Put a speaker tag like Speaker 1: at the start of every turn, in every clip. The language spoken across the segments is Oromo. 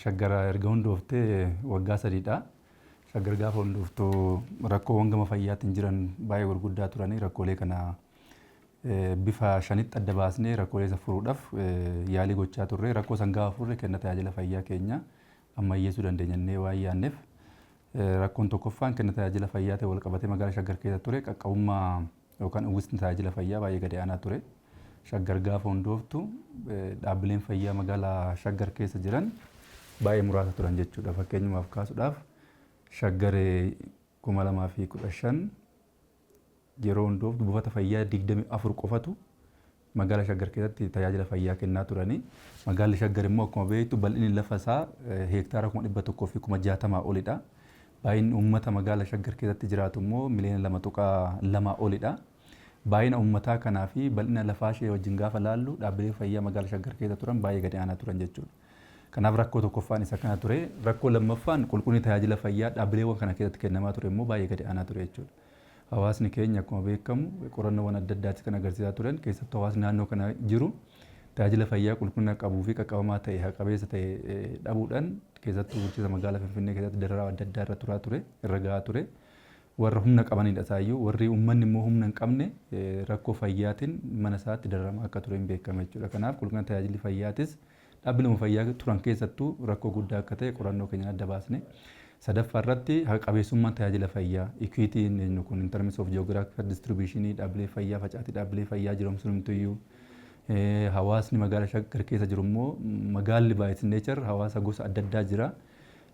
Speaker 1: Shaggar erga hundooftee waggaa 3dha. Shaggar gaafa hundooftu rakkoowwan gama fayyaatiin jiran baay'ee gurguddaa turanii, rakkoolee kana bifa shanitti adda baasnee rakkoolee isa furuudhaaf yaalii gochaa turre. Rakkoo san gaafa furre kenna tajaajila fayyaa keenya ammayyeessuu dandeenya waan yaanneef, rakkoon tokkoffaan kenna tajaajila fayyaa ta'e wal qabatee magaalaa Shaggar keessa ture qaqqabummaa yookaan uwwisni tajaajila fayyaa baay'ee gadi aanaa ture. Shaggar gaafa hundooftu dhaabbileen fayyaa magaalaa Shaggar keessa jiran baay'ee muraasa turan jechuudha. Fakkeenyumaaf kaasuudhaaf, Shaggar 2015 yeroo hundooftu buufata fayyaa 24 qofatu magaalaa Shaggar keessatti tajaajila fayyaa kennaa turanii. Magaalli Shaggar immoo akkuma beektu bal'inni lafa isaa heektaara 160,000 olidha. Baay'inni uummata magaalaa Shaggar keessatti jiraatu immoo miliyoona 2.2 olidha. Baay'ina uummataa kanaa fi bal'ina lafaa ishee wajjin gaafa laallu, dhaabbileen fayyaa magaalaa Shaggar keessa turan baay'ee gadi aanaa turan jechuudha. Kanaaf rakkoo tokkoffaan isa kana ture. Rakkoo lammaffaan qulqullinni tajaajila fayyaa dhaabbileewwan kana keessatti kennamaa ture immoo baay'ee gadi aanaa ture jechuudha. Hawaasni keenya akkuma beekamu qorannoowwan adda addaatti kan agarsiisaa turan, keessattuu hawaasni naannoo kana jiru tajaajila fayyaa qulqullina qabuu fi qaqqabamaa ta'e, haqa-qabeessa ta'e dhabuudhaan keessattuu bulchiinsa magaalaa Finfinnee keessatti dararaa adda addaa irra turaa ture, irra gahaa ture. Warra humna qabanidha isaayyuu. Warri uummanni immoo humna hin qabne rakkoo fayyaatiin mana isaatti dararamaa akka ture hin beekama jechuudha. Kanaaf qulqullina tajaajilli fayyaatis dhaabbileema fayyaa turan keessattuu rakkoo guddaa akka ta'e qorannoo keenyaan adda baasne. Sadaffaa irratti haqa qabeessummaan tajaajila fayyaa, equity inni kun in terms of geographical distribution dhaabbilee fayyaa, facaatii dhaabbilee fayyaa jiroomsuun, hawaasni magaalaa Shaggar keessa jiru immoo, magaalli by its nature hawaasa gosa adda addaa jira.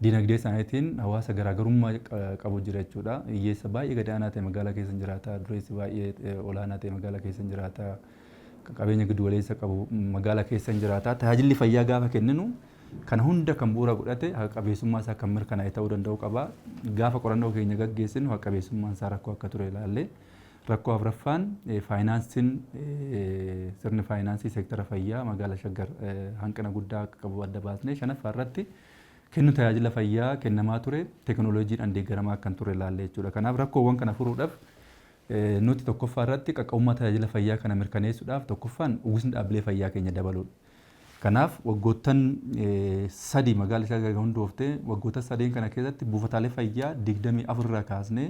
Speaker 1: Dinagdee isaaniitiin hawaasa garaagarummaa qabu jira jechuudha. Hiyyeessa baay'ee gadi aanaa ta'e magaalaa keessa jiraata. Dureessi baay'ee olaanaa ta'e magaalaa keessa jiraata. Qabeenya giddu galeessa qabu magaalaa keessa jiraata. Tajaajilli fayyaa gaafa kenninu kana hunda kan bu'uura godhate, haqa qabeessummaa isaa kan mirkanaa'e ta'uu danda'u qaba. Gaafa qorannoo keenya gaggeessinu haqa qabeessummaan isaa rakkoo akka ture ilaalle. Rakkoo afuraffaan faayinaansiin, sirni faayinaansii seektara fayyaa magaalaa Shaggar hanqina guddaa akka qabu adda baasne. Shanaffaa irratti kennu tajaajila fayyaa kennamaa ture teekinooloojiidhaan deeggaramaa akka hin turre ilaalle jechuudha. Kanaaf rakkoowwan kana furuudhaaf nuti tokkoffaa irratti qaqqabummaa tajaajila fayyaa kana mirkaneessuudhaaf tokkoffaan uwwisni dhaabbilee fayyaa keenya dabaluudha. Kanaaf waggoottan 3 magaalaa Shaggar hundooftee waggoota sadeen kana keessatti buufataalee fayyaa 24 irraa kaasnee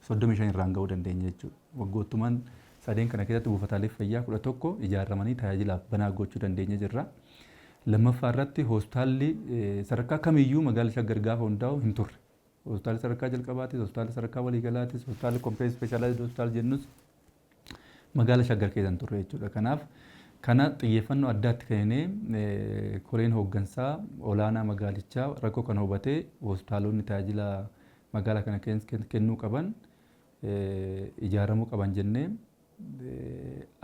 Speaker 1: 35 irraan gahuu dandeenya jechuudha. Waggoottumaan sadeen kana keessatti buufataalee fayyaa 11 ijaaramanii tajaajilaaf banaa gochuu dandeenya jirra. Lammaffaa irratti hospitaalli sadarkaa kamiyyuu magaalaa Shaggar gaafa hundaa'u hin turre. Hospitaalli sadarkaa jalqabaatis, hospitaalli sadarkaa waliigalaatis, hospitaalli comprehensive specialized hospital jennus magaalaa Shaggar keessa hin turre jechuudha. Kanaaf kana xiyyeeffannoo addaatti kennee koreen hooggansaa olaanaa magaalichaa rakkoo kana hubatee hospitaalonni tajaajila magaalaa kana kennuu qaban ijaaramuu qaban jennee,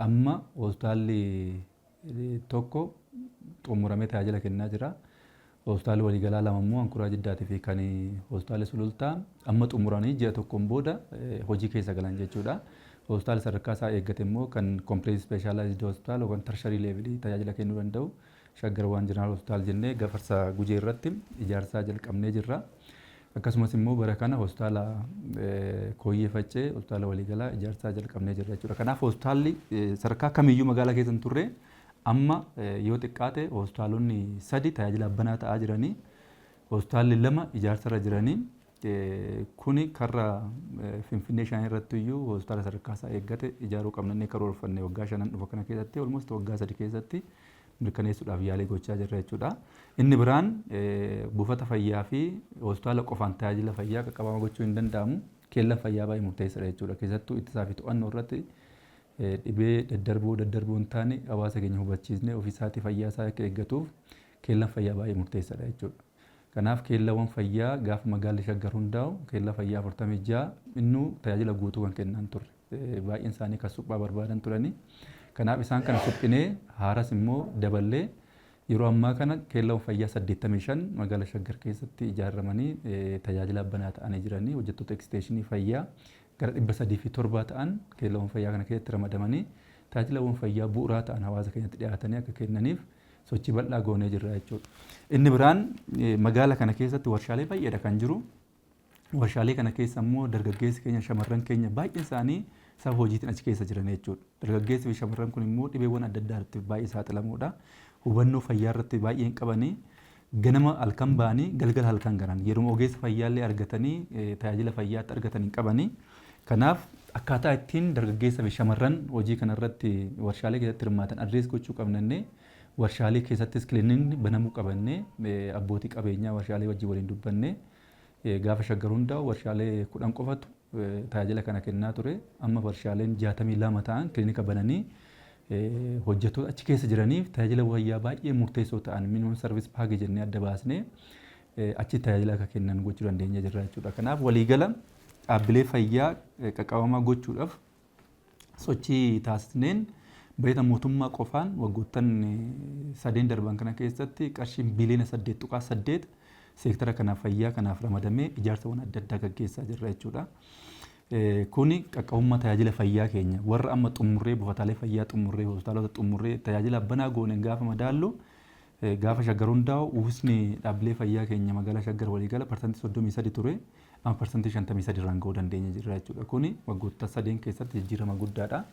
Speaker 1: amma hospitaalli tokko xumuramee tajaajila kennaa jira. Hospitaalli waliigalaa lama immoo, Ankuraa Jiddaatii fi kan hospitaalli Sulultaa, amma xumuranii ji'a tokkoon booda hojii keessa galan jechuudha. Hospitaalli sadarkaa isaa eeggate immoo kan comprehensive specialized hospital yookaan tertiary level tajaajila kennuu danda'u Shaggar One General Hospital jennee Gafarsa Gujee irratti ijaarsaa jalqabnee jirra. Akkasumas immoo bara kana hospitaala Kooyyee Faccee, hospitaala waliigalaa ijaarsaa jalqabnee jirra jechuudha. Kanaaf hospitaalli sadarkaa kamiyyuu magaalaa keessa hin turre amma yoo xiqqaate hospitaalonni sadi tajaajila banaa ta'aa jiranii, hospitaalli lama ijaarsarra jiranii, kuni karra Finfinnee shan irratti iyyuu hospitaala sadarkaa isaa eeggate ijaaruu qabna inni karoorfanne waggaa shanan dhufa kana keessatti almost waggaa 3 keessatti mirkaneessuudhaaf yaalii gochaa jirra jechuudha. Inni biraan buufata fayyaa fi hospitaala qofaan tajaajila fayyaa qaqqabama gochuu hin danda'amu. Keellaan fayyaa baay'ee murteessaadha jechuudha. Keessattuu ittisaa fi to'annoo irratti dhibee daddarboo daddarboo hin taane hawaasa keenya hubachiisnee ofii isaatii fayyaa isaa akka eeggatuuf keellaan fayyaa baay'ee murteessaadha jechuudha. Kanaaf keellawwan fayyaa gaafa magaalli Shaggar hundaa'u keellaa fayyaa 46 innuu tajaajila guutuu kan kennan turre. Baay'een isaanii kan suphaa barbaadan turanii. Kanaaf isaan kana suphinee haaras immoo daballee yeroo ammaa kana keellawwan fayyaa 85 magaalaa Shaggar keessatti ijaaramanii tajaajila banaa ta'anii jiranii, hojjettoota eksteeshinii fayyaa gara 307 ta'an keellawwan fayyaa kana keessatti ramadamanii tajaajilawwan fayyaa bu'uuraa ta'an hawaasa keenyatti dhiyaatanii akka kennaniif sochii bal'aa goonee jirra jechuudha. Inni biraan magaala kana keessatti warshaalee baay'eedha kan jiru. Warshaalee kana keessa immoo dargaggeessi keenya, shamarran keenya baay'een isaanii sababa hojiitiin achi keessa jiran jechuudha. Dargaggeessi fi shamarran kun immoo dhibeewwan adda addaatti baay'ee saaxilamuudha. Hubannoo fayyaa irratti baay'ee hin qabanii. Ganama halkan ba'anii galgala halkan galan, yeroo ogeessa fayyaallee argatanii tajaajila fayyaatti argatan hin qabanii. Kanaaf akkaataa ittiin dargaggeessa fi shamarran hojii kanarratti warshaalee keessatti hirmaatan address gochuu qabnannee, warshaalee keessattis kilinikni banamuu qabannee, abbootii qabeenyaa warshaalee wajjin waliin dubbannee, gaafa Shaggar hundaa'u warshaalee 10 qofatu tajaajila kana kennaa ture. Amma warshaaleen 62 ta'an kilinika bananii hojjettoota achi keessa jiraniif tajaajila fayyaa baay'ee murteessoo ta'an minimum service package jennee adda baasnee achi tajaajila akka kennan gochuu dandeenya jirra jechuudha. Kanaaf waliigala dhaabbilee fayyaa qaqqabamaa gochuudhaaf sochii taasisneen bajata mootummaa qofaan waggoottan sadeen darban kana keessatti qarshiin biliyoona 8.8 seektara kanaaf, fayyaa kanaaf ramadamee ijaarsawwan adda addaa gaggeessaa jirra jechuudha. Kuni qaqqabummaa tajaajila fayyaa keenya warra amma xumurree, buufataalee fayyaa xumurree, hospitaalota xumurree tajaajila banaa gooneen gaafa madaallu, gaafa Shaggar hundaa'u uwwisni dhaabbilee fayyaa keenya magaalaa Shaggar waliigala 33% ture, amma 53% irraan ga'uu dandeenya jirra jechuudha. Kuni waggoota sadeen keessatti jijjiirama guddaadha.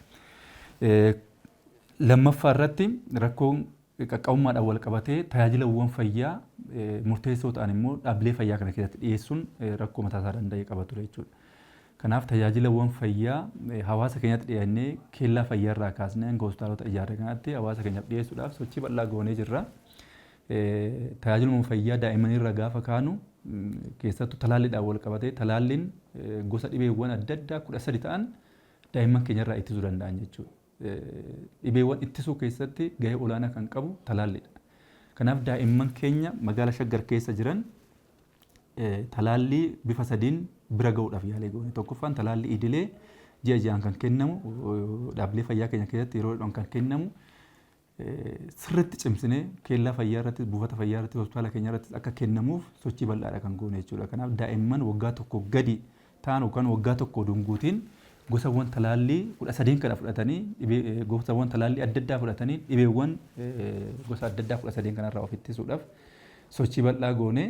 Speaker 1: Lammaffaa irratti rakkoon qaqqabummaadhaan wal qabatee tajaajilawwan fayyaa murteessoo ta'an immoo dhaabbilee fayyaa kana keessatti dhiyeessuun rakkoo mataa isaa danda'e qaba ture jechuudha. Kanaaf tajaajilawwan fayyaa hawaasa keenyatti dhiyeennee keellaa fayyaa irraa kaasnee hanga hospitaalota ijaarre kanatti hawaasa keenyaaf dhiyeessuudhaaf sochii bal'aa goonee jirra. Tajaajiluma fayyaa daa'immanii irra gaafa kaanu, keessattuu talaalliidhaan wal qabatee, talaalliin gosa dhibeewwan adda addaa 13 ta'an daa'imman keenya irraa ittisuu danda'an jechuudha. Dhibeewwan ittisuu keessatti gahee olaanaa kan qabu talaalliidha. Kanaaf daa'imman keenya magaala Shaggar keessa jiran talaallii bifa sadiin bira gahuudhaaf yaalii goone. Tokkoffaan talaallii idilee ji'a ji'aan kan kennamu, dhaabbilee fayyaa keenya keessatti yeroo yeroon kan kennamu sirriitti cimsinee keellaa fayyaa irrattis, buufata fayyaa irrattis, hospitaala keenya irrattis akka kennamuuf sochii bal'aadha kan goone jechuudha. Kanaaf daa'imman waggaa 1 gadi ta'an yookaan waggaa 1 oduu hin guutiin gosawwan talaallii 13 kana fudhatanii, dhibee gosawwan talaallii adda addaa fudhatanii dhibeewwan gosa adda addaa 13 kanarraa of ittisuudhaaf sochii bal'aa goone.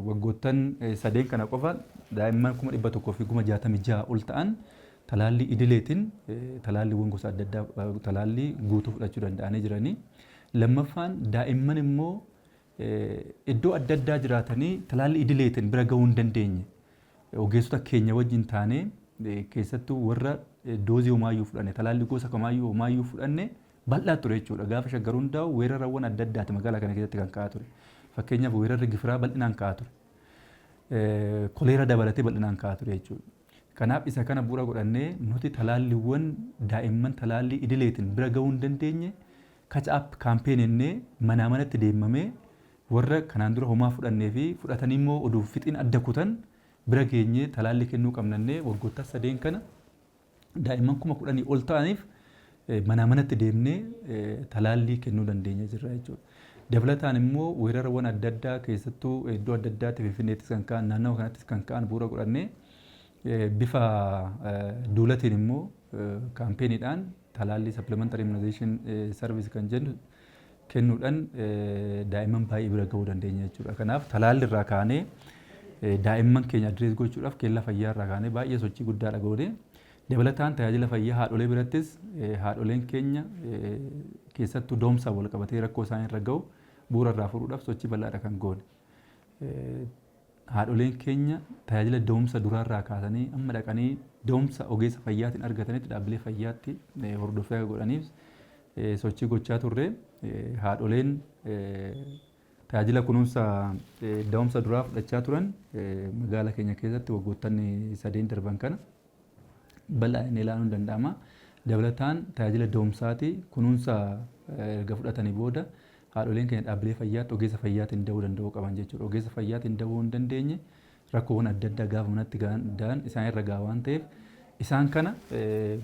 Speaker 1: Waggoottan sadeen kana qofa daa'imman 166,000 ol ta'an talaallii idileetiin talaalliiwwan gosa adda addaa talaallii guutuu fudhachuu danda'anii jiranii. Lammaffaan daa'imman immoo iddoo adda addaa jiraatanii talaallii idileetiin bira gahuu hin dandeenye ogeessota keenya wajjin taanee, keessattuu warra doozii homaayyuu fudhanne, talaallii gosa kamaayyuu homaayyuu fudhanne bal'aa ture jechuudha. Gaafa Shaggar hundaa'u weerarawwan adda addaati magaalaa kana keessatti kan ka'aa ture. Fakkeenyaaf weerarri gifiraa bal'inaan ka'aa ture. Koleera dabalatee bal'inaan ka'aa ture jechuudha. Kanaaf isa kana bu'uura godhannee nuti talaalliiwwan daa'imman talaallii idileetiin bira gahuu hin dandeenye catch up campaign jennee manaa manatti deemamee warra kanaan dura homaa fudhannee fi fudhatanii immoo oduu fixiin adda kutan bira geenyee talaallii kennuu qabnannee, waggoottan sadeen kana daa'imman 10,000 ol ta'aniif manaa manatti deemnee talaallii kennuu dandeenya jirra jechuudha. Dabalataan immoo weerarawwan adda addaa keessattuu iddoo adda addaatti, Finfinneettis kan ka'an, naannawa kanattis kan ka'an bu'uura godhannee bifa duulatiin immoo kaampeenidhaan talaallii supplementary immunization service kan jennu kennuudhaan daa'imman baay'ee bira gahuu dandeenya jechuudha. Kanaaf talaalli irraa kaanee daa'imman keenya address gochuudhaaf keellaa fayyaa irraa kaanee baay'ee sochii guddaadha goone. Dabalataan tajaajila fayyaa haadholee birattis haadholeen keenya keessattuu da'umsaan wal qabatee rakkoo isaan irra gahu bu'uura irraa furuudhaaf sochii bal'aadha kan goone. Haadholeen keenya tajaajila da'umsa duraarraa kaasanii amma dhaqanii da'umsa ogeessa fayyaatiin argatanitti dhaabbilee fayyaatti hordoffii akka godhaniif sochii gochaa turre. Haadholeen tajaajila kunuunsa da'umsa duraa fudhachaa turan magaala keenya keessatti waggoottan sadeen darban kana bal'aan ilaaluun danda'ama. Dabalataan tajaajila da'umsaati kunuunsa erga fudhatanii booda haadholeen keenya dhaabbilee fayyaatti ogeessa fayyaatiin da'uu danda'uu qaban jechuudha. Ogeessa fayyaatiin da'uu hin dandeenye rakkoowwan adda addaa gaafa manatti da'an isaan irra ga'a waan ta'eef isaan kana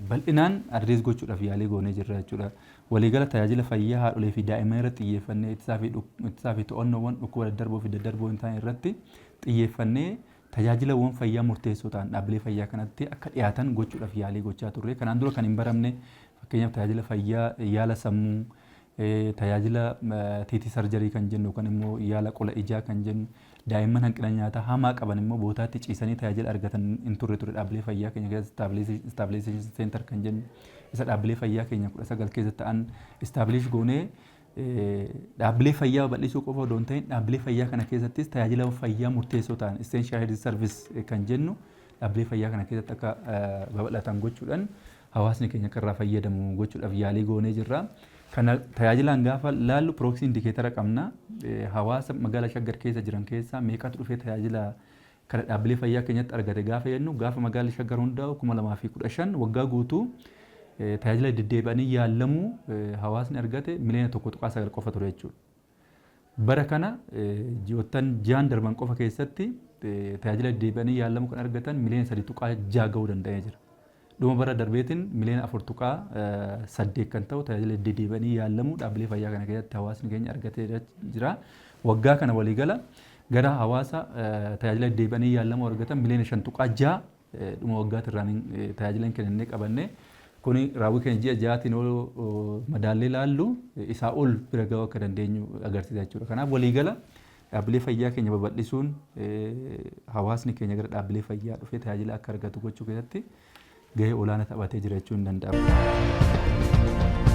Speaker 1: bal'inaan address gochuudhaaf yaalii goonee jirra jechuudha. Waliigala tajaajila fayyaa haadholee fi daa'imman irratti xiyyeeffannee ittisaa fi to'annoowwan dhukkuba daddarboo fi daddarboo hin taane irratti xiyyeeffannee tajaajilawwan fayyaa murteessoo ta'an dhaabbilee fayyaa kanatti akka dhiyaatan gochuudhaaf yaalii gochaa turre. Kanaan dura kan hin baramne, fakkeenyaaf tajaajila fayyaa yaala sammuu, tajaajila TT surgery kan jennu yookaan immoo yaala qola ijaa kan jennu, daa'imman hanqina nyaataa hamaa qaban immoo bootaatti ciisanii tajaajila argatan hin turre ture dhaabbilee fayyaa keenya keessatti. Stabilization center kan jennu isa dhaabbilee fayyaa keenya 19 keessa ta'an establish goonee Dhaabbilee fayyaa babal'isuu qofa odoo hin ta'in, dhaabbilee fayyaa kana keessattis tajaajila fayyaa murteessoo ta'an, essential health service kan jennu, dhaabbilee fayyaa kana keessatti akka babal'atan gochuudhaan hawaasni keenya akka irraa fayyadamu gochuudhaaf yaalii goonee jirra. Kana tajaajilaan gaafa laallu proxy indicator qabna. Hawaasa magaalaa Shaggar keessa jiran keessaa meeqatu dhufee tajaajila kana dhaabbilee fayyaa keenyatti argate gaafa jennu, gaafa magaalli Shaggar hundaa'u 2015 waggaa guutuu tajaajila deddeebi'anii yaallamuu hawaasni argate miliyoona 1.9 qofa ture jechuudha. Bara kana ji'oottan 6n darban qofa keessatti tajaajila deddeebi'anii yaallamuu kan argatan miliyoona 3.6 gahuu danda'ee jira. Dhuma bara darbeetiin miliyoona 4.8 kan ta'u tajaajila deddeebi'anii yaallamuu dhaabbilee fayyaa kana keessatti hawaasni keenya argatee jira. Waggaa kana waliigala gara hawaasa tajaajila deddeebi'anii yaallamuu argatan miliyoona 5.6 dhuma waggaatti irraan tajaajila hin kennee qabanne. Kuni raawwii keenya ji'a 6tiin madaallee ilaallu isaa ol bira gahuu akka dandeenyu agarsiisa jechuudha. Kanaaf waliigala dhaabbilee fayyaa keenya babal'isuun hawaasni keenya gara dhaabbilee fayyaa dhufee tajaajila akka argatu gochuu keessatti gahee olaanaa taphatee jira jechuun ni danda'ama.